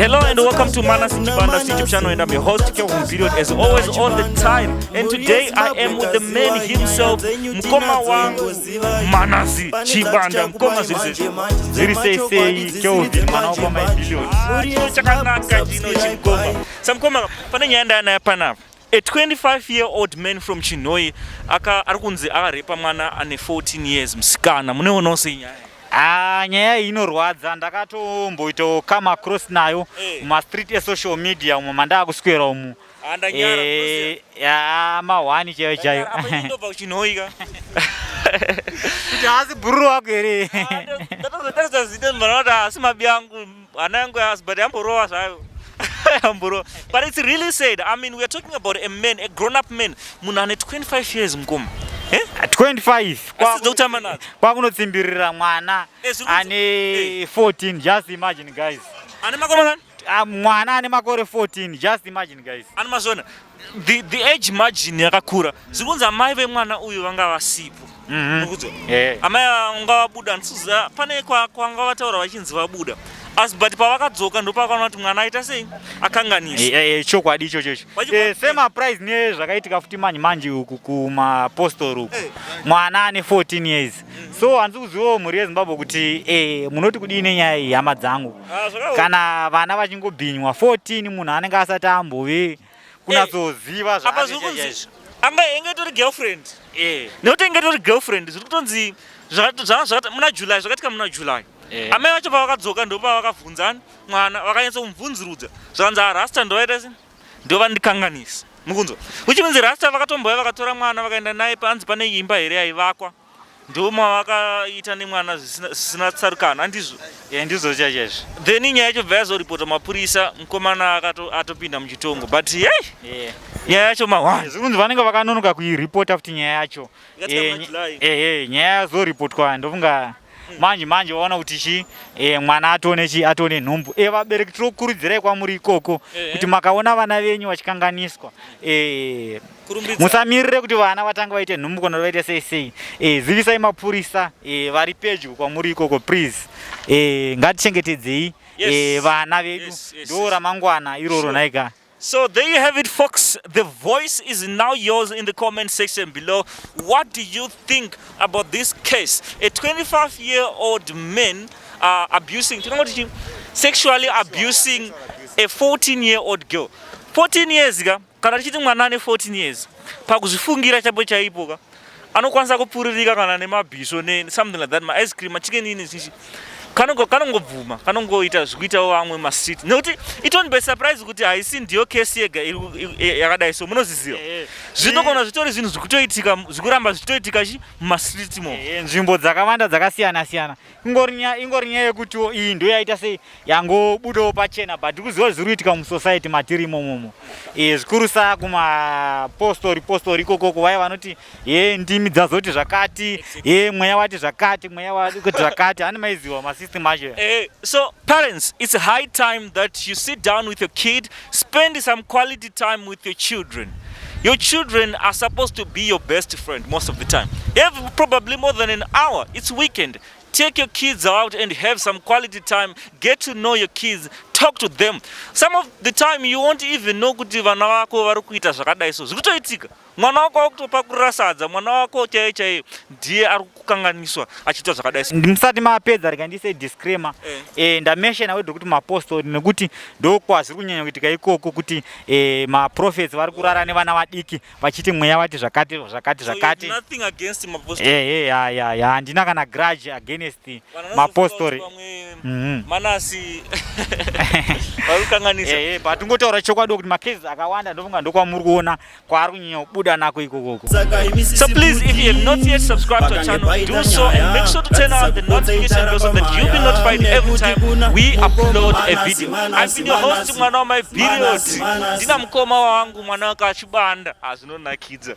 Hello and welcome to Manas Chibanda's YouTube channel, and I'm your host, Kelvin Period, as always, all the time. And today I am with the man himself, Mkoma wangu, Manasi Chibanda. Mkoma, zviri sei? Zviri sei sei, Kelvin, mwana wako mai billion. Ah, chino chakanaka chino chimukoma. Samukoma, pane nyaya ndayanayo panapa. A 25-year-old man from Chinhoyi aka ari kunzi akarepa mwana ane 14 years, musikana. Muneonawo sei nyaya? Ah, nyaya iyi inorwadza. Ndakatomboitawo come across nayo mumastreet esocial media umo mandaakuswera umu. Ah, ndanyara. Ya mahwani chaiyo chaiyo. Apa ndobva kuChinhoyi ka. Kuti haasi bhururu wako here? Ndatozotarisa zita, ndibvana kuti asi mabi angu, hana yangu asi, but yamborova zvayo, yamborova. But it's really sad. I mean, we are talking about a man, a grown up man, munhu ane 25 years, mukoma. Eh? 25. Asi dzokutamba nadzo. Kwakunotsimbirira mwana zviri ane 14. Just imagine, guys. Ane makore mangani? Ah, mwana ane makore 14. Just imagine, guys. Ane mazona the age margin yakakura. Zviri kunzi amai vemwana uyu vanga vasipo. Mukudzwa? Amai vanga vabuda, handisiziva pane kwanga vataura vachinzi vabuda, asi but pavakadzoka ndopakaona kuti mwana aita sei, akanganisa. Chokwadi ichocho icho. Same applies nezvakaitika futi manje manje uku kumapostori uku. Mwana ane 14 years. So handisi kuzivawo, mhuri yeZimbabwe, kuti munoti kudii nenyaya iyi, hama dzangu? Ah, Kana vana vachingobhinywa 14, munhu anenge asati ambove kunatsoziva Apa zvaari zviri kunzi chaizvo. Anga inge itori girlfriend. Nekuti inge itori girlfriend, zviri kutonzi muna July zvakaitika, muna July. Amai vacho pavakadzoka ndopavakabvunzani mwana, vakanyatsomubvunzurudza, zvakanzi arasta ndovaita se ndovandikanganisa. Mukunzwa? Which means rasta vakatombouya, vakatora mwana, vakaenda naye panzi pane imba here yaivakwa, ndomavakaita nemwana zvisina tsarukano, handizvo? Ndizvo chaizvo. Then nyaya yacho bva yazoripota mapurisa, mukomana atopinda muchitongo, but yei, nyaya yacho mahwani. Zviri kunzi vanenge vakanonoka kuiripota futi nyaya yacho. Yakatika muna July. Ehe, nyaya yazoripotwa ndofunga manje manje vaona kuti chi mwana atone chi atone nhumbu. Vabereki, tinokurudzirai kwamuri ikoko kuti makaona vana venyu vachikanganiswa, Kurumbidza. musamirire kuti vana vatange vaite nhumbu kana vaite sei sei. Zivisai mapurisa vari pedyo kwamuri ikoko, please. Ngatichengetedzei vana vedu. Ndo ramangwana iroro. Naika. So there you have it, folks. The voice is now yours in the comment section below. What do you think about this case? A 25-year-old man abusing, do you know what it is? Sexually abusing a 14-year-old girl. 14 years ka, kana tichiti mwana ane 14 years, pakuzvifungira chapo chaipo ka, anokwanisa kupuririka kana nemabhiso ne something like that, maice cream, machicken ini chichi. Kanongobvuma, kanongoita zvikuitawo vamwe mastreet, nekuti it be surprise kuti haisi ndiyo kesi yega yakadai. So munozviziva, zvinogona zvitori zvinhu zvikutoitika, zvikuramba zvichitoitika chi mumastreet mo. Nzvimbo dzakawanda dzakasiyana siyana. Ingori nyaya yekutiwo iyi ndo yaita sei, yangobudawo pachena, but kuziva zviri kuitika musociety matiri imomomo, zvikuru saa kumapostori postori ikokoko, vaya vanoti ye ndimi dzazoti zvakati, ye mweya wati zvakati, mweya wati zvakati, hani maiziwa masystem acho. So parents, it's high time that you sit down with your kid, spend some quality time with your children. Your children are supposed to be your best friend most of the time. You have probably more than an hour. It's weekend. Take your kids out and have some quality time. Get to know your kids. Talk to them. Some of the time you won't even know kuti vana vako vari kuita zvakadai. So zvikutoitika. Mwana wako akutopakurira sadza, mwana wako chaiye chaiye ndiye ari kukanganiswa achiita zvakadai so. Musati mapedza, rega ndise disclaimer. Ndamentiona wedho kuti mapostori, nekuti ndokwazviri kunyanya kuitika ikoko, kuti maprophets vari kurara nevana vadiki vachiti mweya wati zvakati zvakati So you have zvakati. nothing against mapostori? Ya, handina kana grudge against mapostori. Manasi vari kukanganisa. But ungotaura chokwadi kuti macases akawanda ndofunga ndokwamuri kuona kwaari kunyanya kubuda nako ikokoko. So please, if you have not yet subscribed to our channel, do so and make sure to turn on the notification bell so that you'll be notified every time we upload a video. I've been your host, mwana wamai period. Ndina mukoma wangu, mwana wakaChibanda. Azvinonakidza.